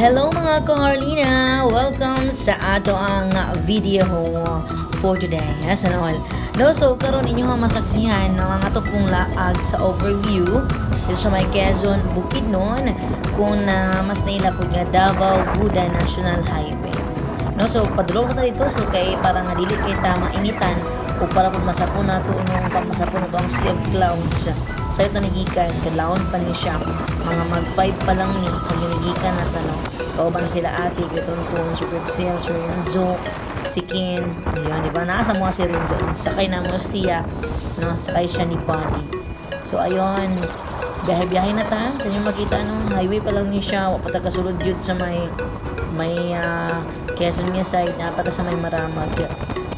Hello, mga kaharlina! Welcome sa ato ang video for today. Yes, and all. No, so karon inyo nga masaksihan, no, ang ato pong laag sa overview dito sa may Quezon, Bukidnon, kung na mas naila po nga Davao Buda National Highway. No, so padulong na ta dito, so kay para nga dili kay ta mainitan o para pud masapon nato, no, masapon nato ang sea of clouds. Sayo ta nagikan, kadlawon pa ni siya. Mga mag 5 pa lang ni ang nagikan na ta, no. Kauban sila ate, kay Tonton, si Brixel, si Renzo, si Ken. Ayun, di ba? Nasa mo si Renzo. Sakay na mo siya, no? Sakay siya ni Buddy. So ayun, biyahe-biyahe na ta. Sa inyo makita, no, highway pa lang ni siya. Wa pa ta kasulod yun sa may Quezon nga side na pa ta sa may Maramag.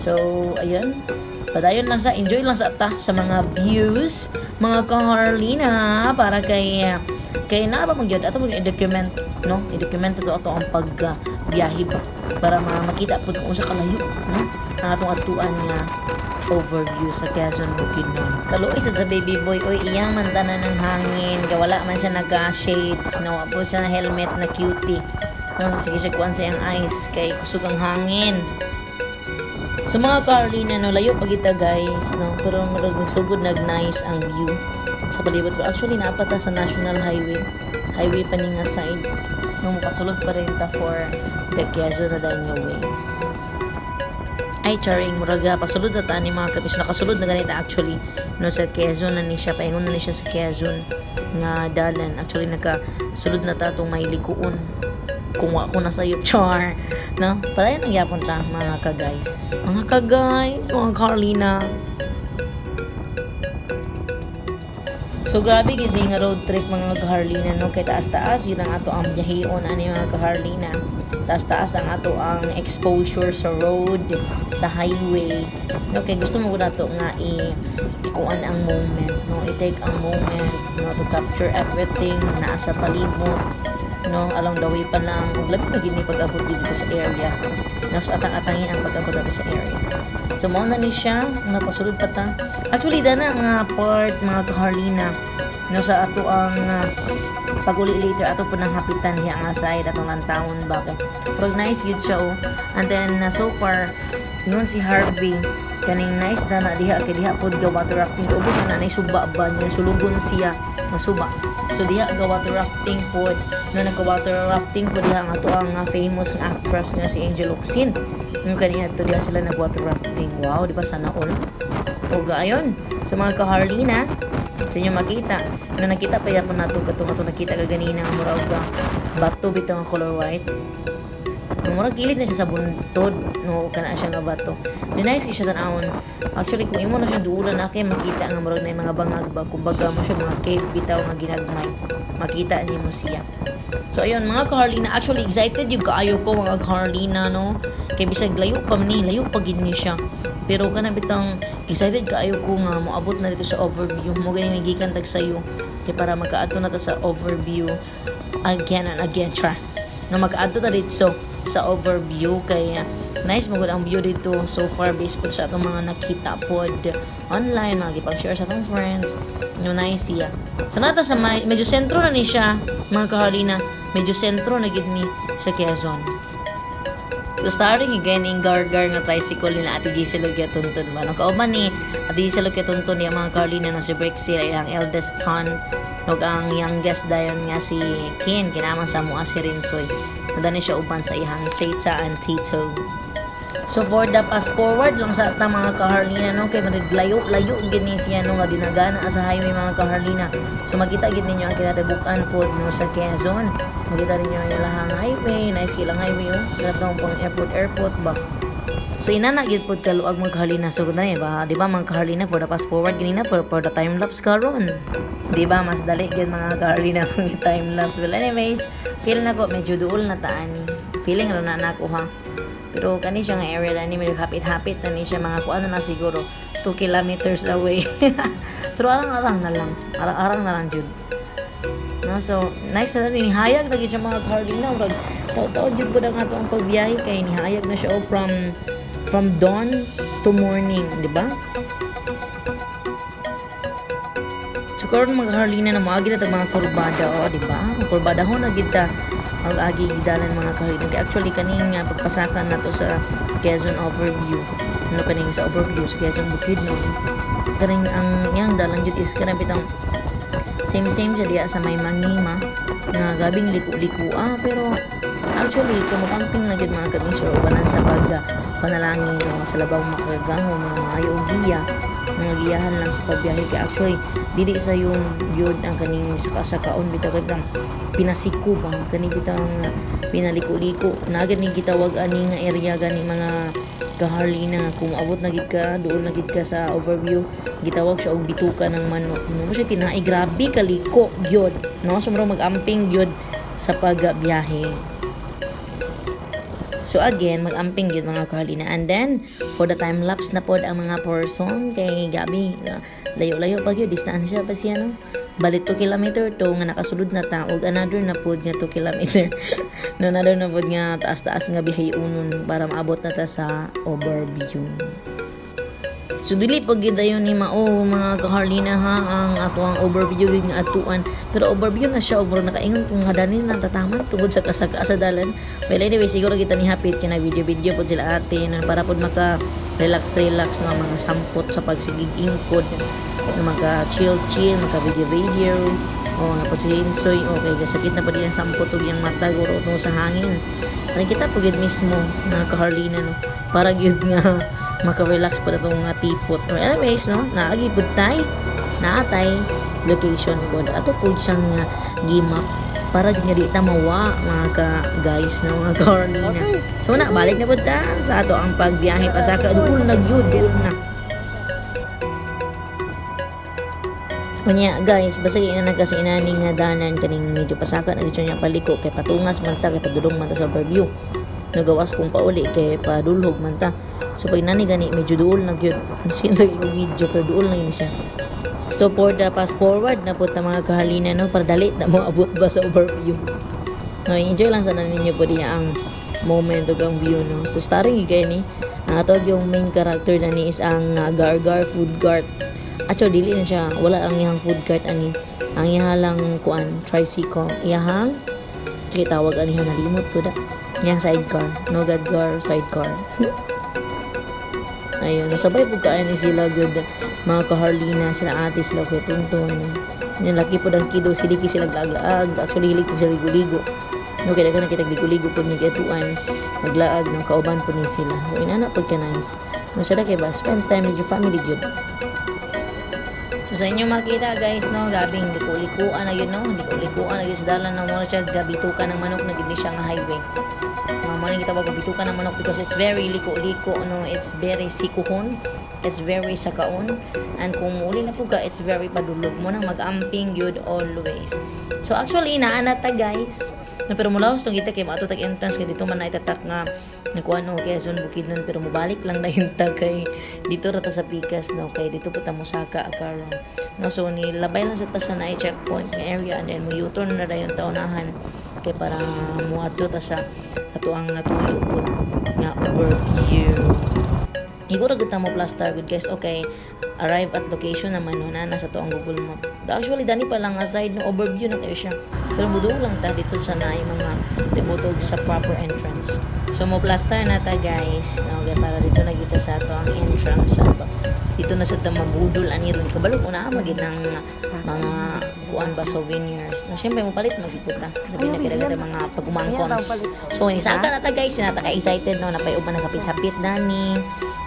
So, ayun. Padayon lang sa, enjoy lang sa ta sa mga views, mga kaharlina, para kay naa ba magyud ato mag i-document, no? I-document ato ato ang pag biyahe ba para makita pud kung unsa kalayo, no, ang atong atuan nga overview sa Quezon, Bukidnon. Kaluoy sad sa baby boy, oy, iyang man tanan ng hangin, kay wala man siya naka shades, no, wa po siya na helmet na cutie. No, sige siya kuan sa iyang eyes kay kusog ang hangin. So mga Carlina, no, layo pa kita, guys, no, pero murag nagsugod nag nice ang view sa palibot. Pero actually naa pa ta sa National Highway. Highway pa ni nga side. No, mukasulod pa rin ta for the Quezon na dayon way. Ay, charing, murag pasulod na ta ni mga kapis. Nakasulod na ganita actually, no, sa Quezon na ni siya, paingon na ni siya sa Quezon nga dalan. Actually nakasulod na ta atong may likuon kung wa ko nasayop, char, no. Padayon ang yapon ta, mga ka-guys, mga ka-guys, mga Carlina. So grabe gid nga road trip, mga kaharlina, no, kay taas-taas yun ang ato ang biyaheon ani, mga kaharlina. Taas-taas ang ato ang exposure sa road, sa highway, no, kay gusto mo nato nga i ikuan ang moment, no, i-take ang moment, no, to capture everything naa sa palibot, no, along the way pa lang. Ug labi na gid ni pag-abot dito sa area, no. So atang-atangi ang pag-abot dito sa area. So mao na ni siya nga pasulod pa ta. Actually dana nga part, mga kaharlina, no, sa ato ang pag-uli later ato po nang hapitan diha nga side, atong lantawon ba, kay pero nice gid siya, oh. And then so far yun si Harvey kaning nice na na diha kay diha pod ga water rafting. Ubos na nay suba ba niya, sulugon siya nga suba. So diha ga water rafting pod, no. Nagka water rafting pod diha nga ato ang famous nga actress nga si Angel Locsin. Nung kaniya to diha sila nag water rafting. Wow, di ba, sana all? Ug ayon sa mga kaharlina, sa inyo makita, no, nakita pa yapon nato katong ato nakita kaganina nga mura og bato bitaw nga color white. Murag kilid na siya sa buntod, no, kana siya nga bato. Di nice kay siya tan-awon. Actually kung imo na siya duulan na kay makita nga murag na mga bangag ba, kumbaga mo siya mga cave bitaw nga ginagmay. Makita nimo siya. So ayun, mga kaharlina, actually excited yung kaayo ko, mga kaharlina, no. Kay bisag layo pa man ni, layo pa gid ni siya. Pero kana bitang excited kaayo ko nga moabot na dito sa overview. Mo gani nagikan tag sayo kay para makaadto na ta sa overview again and again, char. Nga makaadto ta dito sa overview kay nice mo ang view dito so far based po sa atong mga nakita pod online, mga gipang-share sa atong friends, no. Nice siya. So nata sa may, medyo sentro na ni siya, mga kaharlina, medyo sentro na gid ni sa Quezon. So starting again in gargar nga tricycle nila Ate Giselle ug Tuntun ba, no. Kauban ni Ate Giselle ug Tuntun niya, mga kaharlina, no, si Brixie, ang eldest son, ug ang youngest dayon nga si Ken, kinaman sa mua si Rinsoy. Nandani siya uban sa iyang tita and tito. So for the fast forward lang sa ta, mga kaharlina, no, kay layo layo gid ni siya, no, nga dinagana sa highway, mga kaharlina. So makita gid ninyo ang kinatibukan pod, no, sa Quezon. Makita ninyo ang ilahang highway, nice kilang highway, oh. Lahat pang airport airport ba. So inana gid pod kaluag, mga kaharlina. So dani ba, di ba, mga kaharlina, for the fast forward ganina for the time lapse karon. Di ba mas dali gid, mga kaharlina, kung time lapse? Well, anyways, feel na ko medyo duol na ta ani. Feeling ra na nako ha. Pero kani siya nga area ni medyo hapit-hapit na ni siya, mga kuan na siguro 2 kilometers away. Pero arang-arang na lang. Arang-arang na lang jud. No, so nice na ni hayag lagi siya, mga Carlina. Murag taw-taw jud pud ang ato ang pagbiyahe kay nihayag na siya, oh, from dawn to morning, di ba? So karon, mga Carlina, na moagi na tag mga kurbada, oh, di ba? Kurbada ho na gid ta. Og agi gidalan, mga kaharlina. Kay actually kaning pagpasaka nato sa Quezon overview, ano, kaning sa overview sa Quezon Bukidnon, kaning ang iyang dalan jud is kanang bitang same same siya diya sa may Mangima nga gabing liko-liko, ah. Pero actually kung mag-amping lang gyud, mga kamisor, ubanan sa pag panalangin, no, sa labaw makagangom mga maayo og giya, mga giyahan lang sa pagbiyahe, kay actually dili sa yun yun ang kaning saka-sakaon bitaw, kay bitang pinasiko ba kani, bitang pinaliko-liko na gani gitawag ani nga area gani, mga kaharlina. Kung abot na gid ka doon, na gid ka sa overview, gitawag siya og bituka ng manok, no mo siya tinai, grabe kaliko gyud, no? So murag mag-amping gyud sa pagbiyahe. So again, mag-amping gyud, mga kaharlina. And then, for the time lapse na pod ang mga person kay gabi layo-layo pa gyud distansya pa siya, no? Balik 2 kilometer to nga nakasulod na ta og another na pod nga 2 kilometer, no, another na pod nga taas-taas nga bihay unon para maabot na ta sa overview. So dili pag gyud dayon ni mao, mga kaharlina, ha, ang ato ang overview gyud nga atuan. Pero overview na siya og murag nakaingon kung hadanin lang tataman tungod sa kasaka sa dalan. Well, anyway, siguro kita ni hapit kay video video pod sila ate no, para pod maka relax relax, no, mga sampot sa pagsigig ingkod, no, maka chill chill, maka video video. O nga pod si Insoy, okay, kasakit na pa din ang sampot ug iyang mata guro tungod sa hangin. Ano kita po gyud mismo, mga kaharlina, no, para gyud nga maka-relax pa na itong nga tipot. Or anyways, no, naagi pud tay, naatay location po. Ato po siyang gimap para gyud nga di ta mawa, mga ka guys, no, mga kaharlina. So na, balik na pud ta sa ato ang pagbiyahe pasaka, duol na gyud, duol na. Unya guys, basta ina na kasi inani nga danan kaning medyo pasaka na gyud niya paliko kay patungas man ta, kay padulong man ta sa overview. Nagawas kong pauli kay padulhog man ta. So pag nani gani medyo duol na gyud. Sino yung video pero duol na yun siya. So for the fast forward na po ta, mga kahalina, no, para dali na mo abot ba sa overview. No, enjoy lang sana ninyo po diya ang moment ug ang view, no. So starring gyud kay ni ang ato yung main character na ni is ang Gargar Food Cart. Actually dili na siya, wala ang iyang food cart ani. Ang iya lang kuan tricycle, iyahang sige tawag ani, nalimot ko da. Iyang sidecar, no, Gargar sidecar. Ayun, nasabay po kain ni sila good, mga kaharlina, sila ate, sila kuya Tonton. Yan, laki po ang kido, siliki sila laag-laag. Actually, hilig po sila ligo-ligo. No, kaya ka nakita ligo-ligo po ni Gatuan, naglaag, no, kauban po ni sila. So, inana po ka nice. No, siya kay ba, spend time with your family gyud. So, sa inyo makita guys, no, gabing liko-likuan na yun, no, liko-likuan na yun sa dalan, no, mo siya gabituka ng manok na gid ni siya nga highway. No, mo ni gitawag og bituka ng manok because it's very liko-liko, no, it's very sikuhon, it's very sakaon, and kung muuli na po ka, it's very padulog mo nang mag-amping yun always. So actually, naa na ta, guys. No, pero mulaos tong kita kay maato tag entrance kay dito man na itatak nga nagkuan o Quezon Bukidnon, pero mobalik lang na ta kay dito ra ta sa pikas, no, kay dito po ta mosaka karon, no. So nilabay lang sa ta sa naay checkpoint nga area and then mo U-turn na dayon taunahan kay para muadto ta sa ato ang natuyo pud nga overview. Siguro gud ta mo plaster good, guys. Okay, arrive at location naman, no, na nasa to ang Google Map. Actually dani pa lang aside no overview na kayo siya. Pero muduol lang ta dito sa naay mga limutog sa proper entrance. So mo plaster na ta, guys. Okay, para dito na kita sa ato ang entrance sa ato. Dito na sa ta mabudol ani ron kabalo una magid ng mga kuan ba, souvenirs. No, syempre mo palit magipot ta. Labi na kay mga pagumangkons. So nisaka na ta, guys, sinata ka excited, no, napay uban nagapit-hapit dani.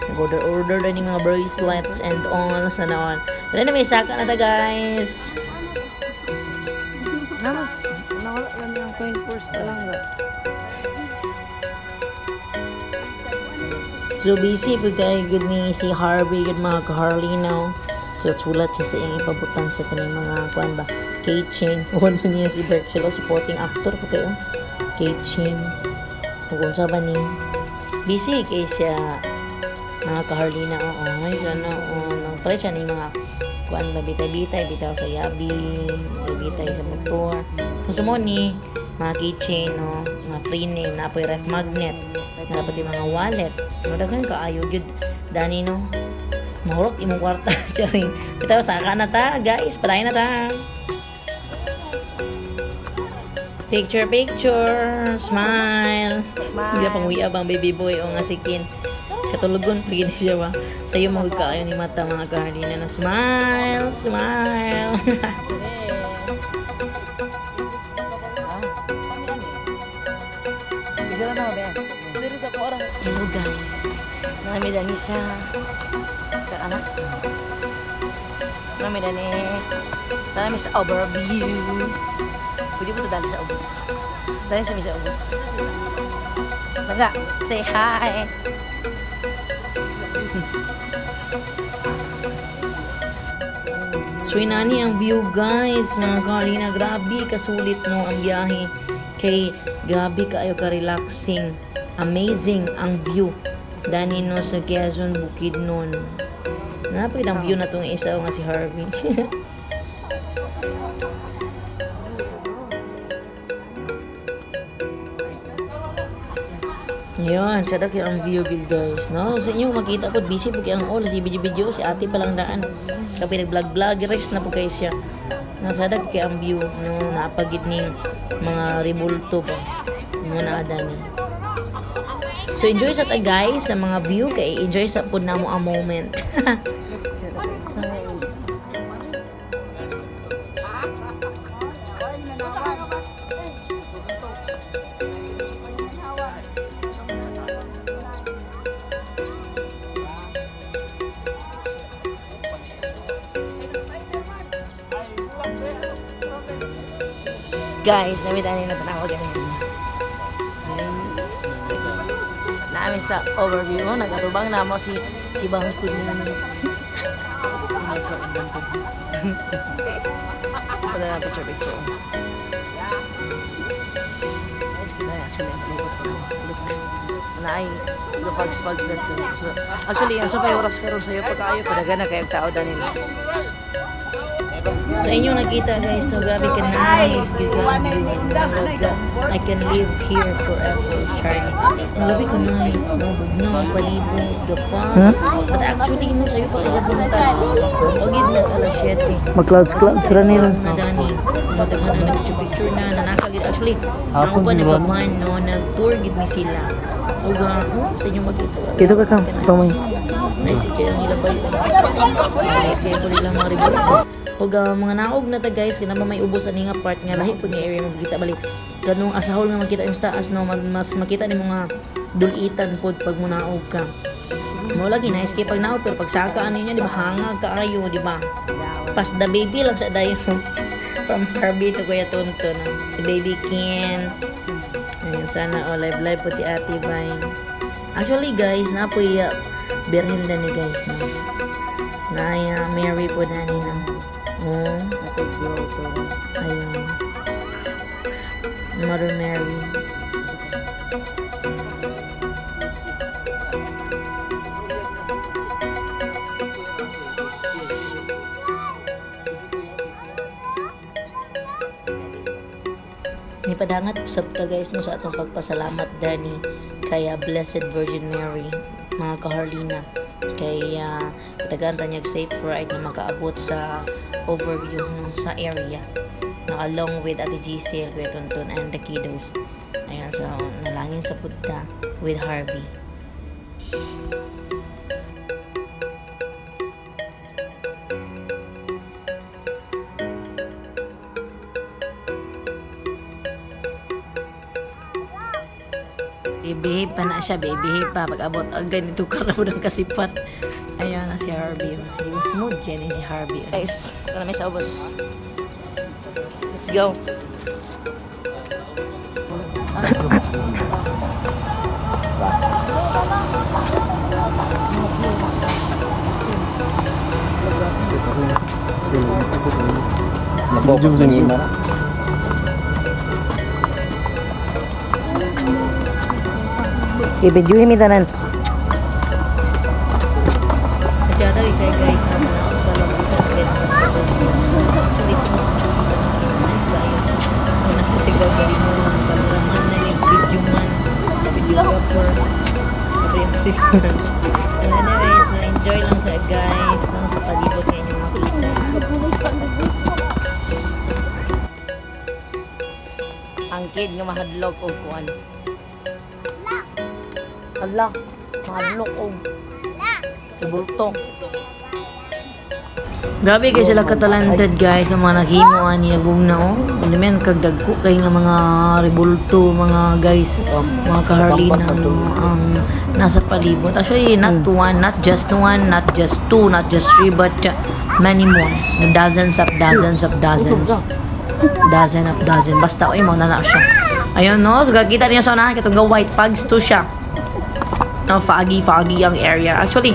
Nag-order order na mga bracelets and all sa naon. But anyway, saka na ta, guys. Ha? Nawala lang yung coin purse pa lang ga. So busy po kayo good ni si Harvey good, mga ka-Harley, no. So sulat siya sa iyang ipabutang sa kaning mga kuan ba, keychain. Kuan pa niya si Bert sila supporting actor po kayo. Keychain. Kung unsa ba ni busy kay siya, mga ka-Harley na, oo. Ay, sana, oo. Nang palit siya ni mga kuan ba, bitay-bitay, bitaw sa yabi, bitay sa motor. Kung mo ni mga keychain, no, mga free name, na apoy ref magnet, na dapat yung mga wallet. No, daghan kaayo gyud dani, no. Mahurot imong kwarta, charing. Bitaw saka na ta, guys, palayan na ta. Picture, picture. Smile. Hindi pang wiab ang baby boy o nga sikin. Katulugon pag gini siya ba? Sa'yo mo kaayo ni mata mga kaharlina na smile, smile. Hello guys. Nami dani sa anak. Nami dani. Nami sa overview. Pwede mo dali sa ubos. Dali sa mi sa ubos. Naga, say hi. So inani ang view guys, mga kaharlina, grabe kasulit no ang biyahe. Kay grabe kaayo ka relaxing. Amazing ang view. Dani no sa Quezon, Bukidnon. Napakita ang view na tong isa nga si Harvey. Yan, sada kayo ang view gid guys. No, sa inyo makita po busy po kay ang all si video-video si ate pa lang daan. Kapag nag-vlog-vlog rest na po kayo siya. Nasada kay ang view no naapagid ni mga ribulto ba. No naada ni. So enjoy sa ta guys sa mga view kay enjoy sa pud namo ang moment. Guys, nami tayo na tanawa ganin. Nami sa overview, nagatubang na mo si Bangkod na. Wala na picture picture. Guys, kita actually ang palibot ko. Look, naay the fags that. So, actually, ang sa pa oras karon sa'yo pagkaayo, padagan na kayong tao dahil. Sa inyo nakita guys, no, grabe ka nice. I can live here forever, Charlie. Grabe ka nice, no, bugnaw, palibot, the fox. But actually, no, sa'yo pa isa punta. Pagid na alas 7. Mag-clouds ra nila. Madani, matakan ang nag-picture na, nanakagid. Actually, ako pa nagka-van, no, nag-tour gid ni sila. Uga, oh, sa inyo makita. Kito ka kam, pamay. Nice picture ang ilabay. Nice kayo po nila mga ribot. Pag mga naog na ta guys, kinama may ubos ani nga part nga lahi pud nga area magkita balik. Kanong asahol nga makita im taas no, mas makita nimo nga dulitan pod pag munaog ka. Mao lagi nice kay pag naog pero pag saka ano niya di ba hangag kaayo di ba? Pas the baby lang sa dayon. From Harvey to Kuya Tonton no? Si Baby Ken. Ayan, sana oh, live live po si Ate Bay. Actually guys, na po iya birhen dani guys no. Na Mary po dani no. Oh, ayun. Mother Mary. Nipadangat sabta guys no sa atong pagpasalamat dani kay Blessed Virgin Mary mga kaharlina kay patagan ta niyag safe ride na makaabot sa overview no, sa area na along with Ate Giselle, Kuya Tonton and the kiddos. Ayan, so nalangin sa punta with Harvey. Behave pa na siya, behave pa. Pag-abot, ang ganito ka na po ng kasipat. Ayun na si Harvey. Si smooth yan si Harvey. Guys, ito na may sa ubos. Let's go. Ibidyohin mi tanan. Masyado kay guys na mga actually kumusta sa kita nice kayo. Nakatigaw kayo mo cameraman na yung video man, videographer, ako yung assistant. And anyways, na enjoy lang sa guys no, sa palibot nga inyong makita. Ang Bukid nga mahadlok og kuan. Hala, mahadlok og rebulto. Grabe kay sila ka-talented, guys, ang mga naghimo ani nagbugna oh. Ano man kag dagko kay nga mga rebulto, mga guys, mga kaharlina, no, ang nasa palibot. Actually, not one, not just one, not just two, not just three, but many more. Dozens of dozens of dozens. Dozen of dozen. Basta oy mo na na siya. Ayun no, so gakita niya sa unahan katong ga white fogs to siya. No, foggy, foggy ang area. Actually,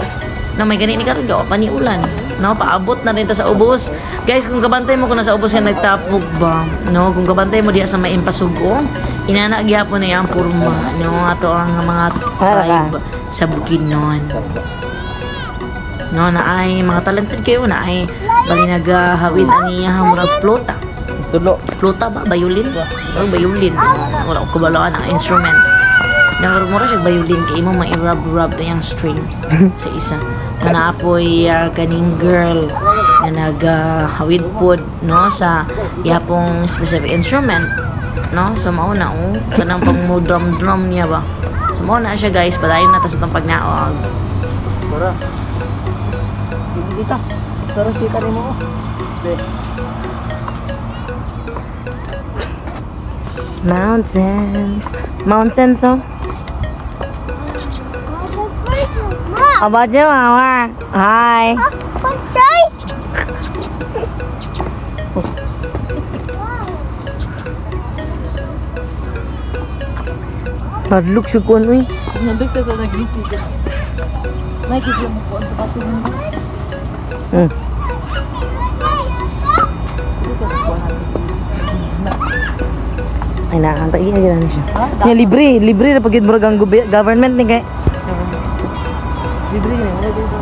na may gani ni karon gawa pa ni ulan. No, paabot na rin ta sa ubos. Guys, kung kabantay mo kung nasa ubos ka nagtapok ba, no, kung kabantay mo diya sa may Impasugong, inana gyapon na iyang porma, no, ato ang mga tribe sa Bukidnon. No, na ay mga talented kayo na ay bali nagahawid ani murag plota. Tulo. Plota ba? Violin? Or violin? Wala ko kabalo ang instrument. Mura siya violin kay imo mai-rub-rub to yung string sa isa. Na naapoy kaning girl na nagahawid pod, no, sa yapong specific instrument, no. So mao na oh kanang pang mo drum drum niya ba. So mao na siya, guys, padayon na ta sa itong pagnaog. Tara. Kita. Tara, kita nimo. Be. Mountains. Mountains, oh. About you, Mama. Hi. Chay! Madlok siya kuan, uy. Nandog siya sa nag-visit. May kigla mo kuan sa bato. Ay, nakakanta. Iya, gina na siya. Nga, libre. Libre na pag murag ang government ni kay. Libre gina. Wala dito.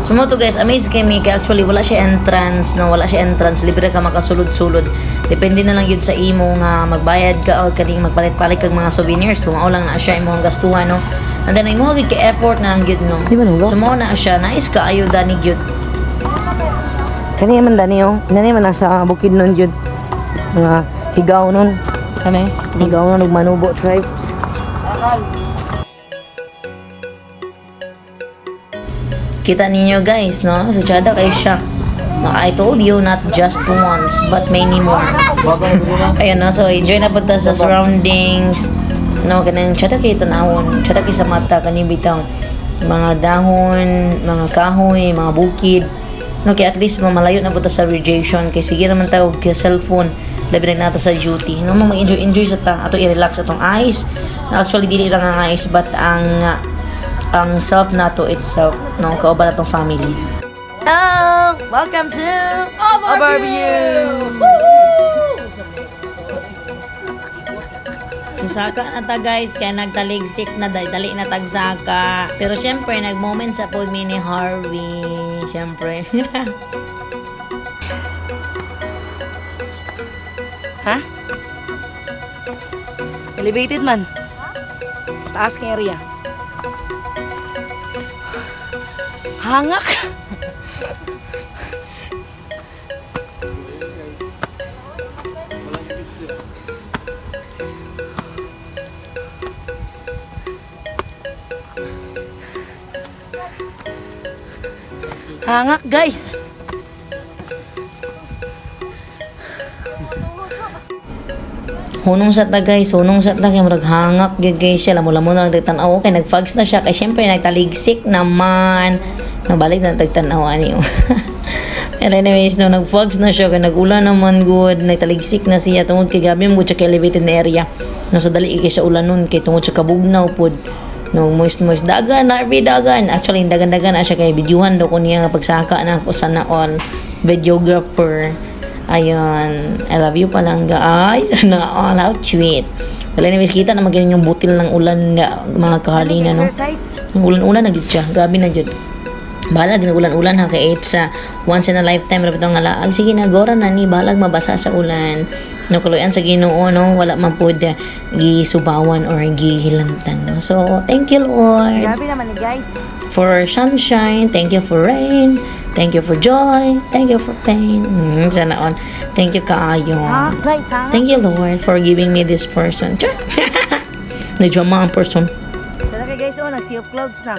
So mo to, guys, amazed kami kay actually wala siya entrance, no, wala siya entrance, libre ka makasulod-sulod. Depende na lang yun sa imo nga magbayad ka o kaning magpalit-palit kag mga souvenirs. So mao lang na siya imong gastuhan, no. And then imo gyud kay effort na ang gyud, no. Di ba nulo? So mao na siya, nice kaayo dani gyud. Kani man dani oh. Nani man nasa bukid nun jud. Mga higaw nun. Kani? Higaw nun ug Manubo tribes. Kita ninyo, guys, no? Sa Chada kay siya. No, I told you not just once, but many more. Ayun, no? So, enjoy na po ta sa surroundings. No, kanang tsada kay tanawon, tsada kay sa mata, kaning bitang mga dahon, mga kahoy, mga bukid. No, kay at least mamalayo na po ta sa radiation kay sige naman tayo og cellphone labi na nato sa duty. No, mag-enjoy enjoy sa ta ato i-relax atong eyes. No, actually dili lang ang eyes but ang self nato itself, no, kauban atong family. Oh, welcome to Overview. So saka na ta, guys, kaya nagtaligsik na dahil dali na tagsaka. Pero syempre, nag-moment sa pod mi ni Harvey. Syempre. Ha? Elevated man. Taas kay area. Hangak. Hangak, guys. Hunong sa ta, guys, hunong sa ta kay murag hangak gyud guys siya, lamo-lamo na lang tagtan-aw kay nagfags na siya kay syempre nagtaligsik naman. Nabalik na tagtan-aw ani. Pero anyways, no, nagfogs na siya kay nag-ulan naman good, nagtaligsik na siya tungod kay gabi mo siya kay elevated na area. No, sa dali kay sa ulan nun kay tungod sa kabugnaw pod. No, moist moist dagan, Harvey, dagan. Actually, dagan-dagan na siya kay videohan do ko niya nga pagsaka na ako, sana all videographer. Ayun, I love you palangga. Ay, sana all, how sweet. Well, anyways, kita na magaling yung butil ng ulan nga, mga kahalina, no? Exercise. Yung ulan-ulan na gid siya. Grabe na jud. Balag na ulan-ulan ha kay it's once in a lifetime ra bitong nga laag. Sige na gora na ni balag mabasa sa ulan. No, kaluyan sa Ginoo, no, wala man pud gisubawan or gihilamtan, no. So thank you, Lord. Grabe naman ni guys. for sunshine, thank you for rain, thank you for joy, thank you for pain. Sana on. Thank you kaayo. Guys, ha? Thank you, Lord, for giving me this person. Char. Nagdrama ang person. Sana kay guys, oh, nag-sea of clouds na.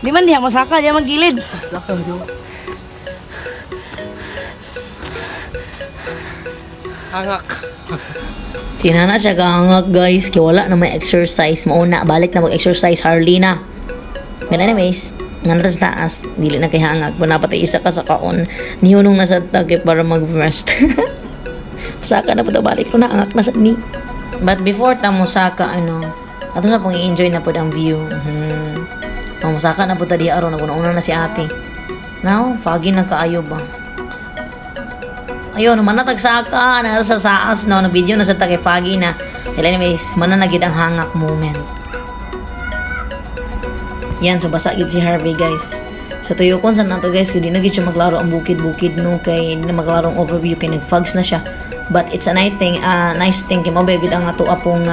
Di man diha mosaka, diha man gilid. Saka yo. Hangak. Sinana siya kaangak, guys. Kaya wala na may exercise. Mauna, balik na mag-exercise, Harley na. But anyways, nga na sa taas, dili na kay hangak. Napatay isa ka sa kaon. Nihunong na sa tagi para mag-rest. Musaka na po balik ko na, angak na sa ni. But before ta musaka, ano, ato sa pong i-enjoy na po ang view. Ang musaka na po ta diya aron, naguna-una na si ate. Now, foggy na kaayo ba? Ayun, manatagsaka na sa saas, no, na video na sa tagay foggy na. Well, anyways, mananagid ang hangak moment. Yan, so basa gid si Harvey, guys. So tuyokon sa nato, guys, kay di na gid siya maglaro ang bukid-bukid, no, kay di na maglaro ang overview kay nagfogs na siya. But it's a nice thing, kay mao ba gid ang ato apong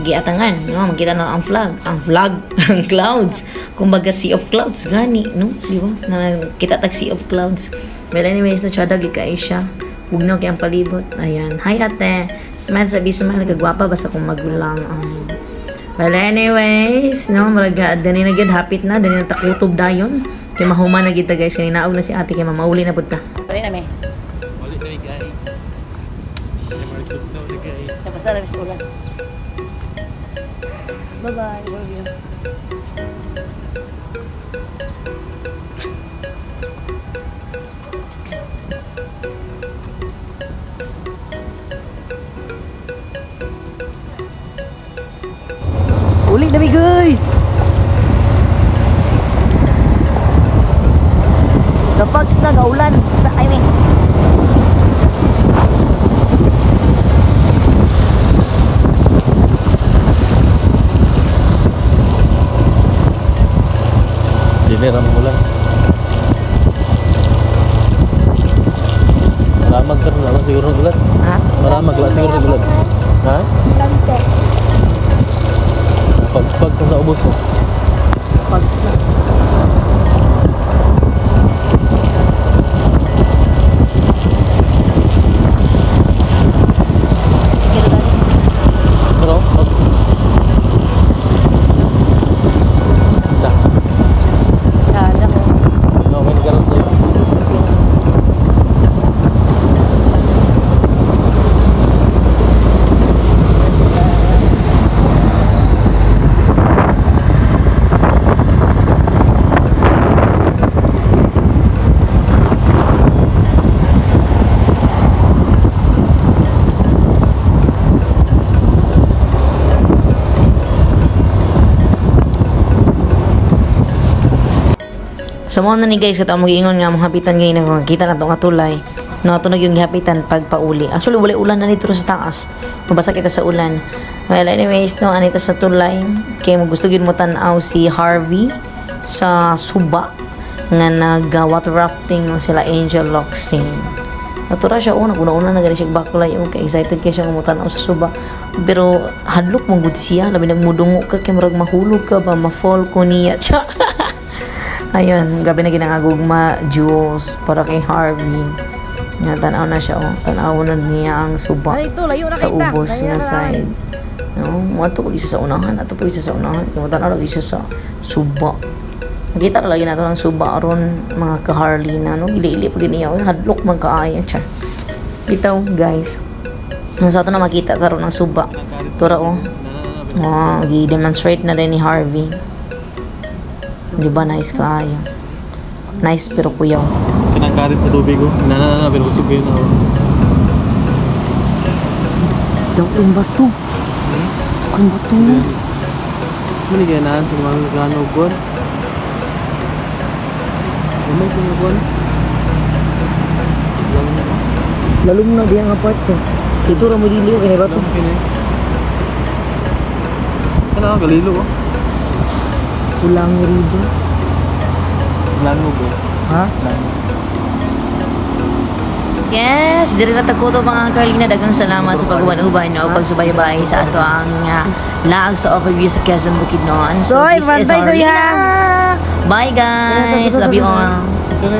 giatangan, no, makita na ang flag, ang clouds. Kumbaga sea of clouds gani, no, di ba? Na kita tag sea of clouds. Well, anyways, na siya gid kay siya. Bugnaw kay ang palibot. Ayan. Hi ate. Smile sabi smile kagwapa basta kung magulang. Ay. Well, anyways, no, murag dani na gyud hapit na, dani na takutob dayon. Kay mahuman na gyud ta, guys, kay naog na si ate kay mamauli na pud ta. Balik na, me. Ulit na guys. Na guys. Nabasa na sa ulan. Bye-bye. Love you. Uli na mi, guys! Kapag na gaulan sa I mean. Dili ra ulan. Maramag karon lang siguro ulan. Ha? Maramag la siguro ulan. Ha? Pagspag ka sa ubos, oh. Pag na. Pero pag Ta. Sada ko. No, may karon sa'yo. So mo na ni guys, katong mag-ingon nga mga hapitan ngayon nga kita na tong atulay. No, ato na yung gihapitan pagpauli. Actually wala ulan na dito sa taas. Mabasa kita sa ulan. Well, anyways, no, anita sa tulay kay mo gusto gyud mo tan-aw si Harvey sa Suba nga nag water rafting no, sila Angel Locsin. Natura siya, oh, naguna-una na gani siya baklay, oh, kay excited kay siya nga mo tan-aw sa Suba. Pero hadlok man gud siya, labi nagmudungo ka kay murag mahulog ka ba, ma-fall ko niya. Tsa. Ayun, gabi na ginangagugma Jules para kay Harvey. Nga, tanaw na siya, oh. Tanaw na niya ang suba Ay, ito, layo na sa kita. ubos Layo nga na. side. No, mo po isa sa unahan, ato po isa sa unahan. Kaya tanaw na isa sa suba. Makita ra lagi nato ng suba aron mga ka-Harley na, no? Ili-ili pag niya, oy, hadlok man kaaya char. Bitaw, guys. No, sa ato na makita karon ang suba. Tura oh. Oh, gi-demonstrate na rin ni Harvey. Di ba nice kaayo? Nice pero kuyaw. Kinangkarit sa tubig ko. Na na na pero kusog kayo na. Daw yung bato. Ang bato. Mali kaya naan sa mga gano buwan. Gamay ko nga buwan. Lalong na diyan nga part ko. Dito ra mo dili kay bato. Lalong kini. Kana galilo oh. Kulang ribo. Langog eh. Ha? Langog. Yes, diri na ta kutob, mga Carlina. Daghang salamat sa pag-uban-uban, no, pagsubaybay sa ato ang laag sa overview sa Quezon, Bukidnon. So Soy, this is bantay, Soy, Arlina. Bye, guys. Love you all.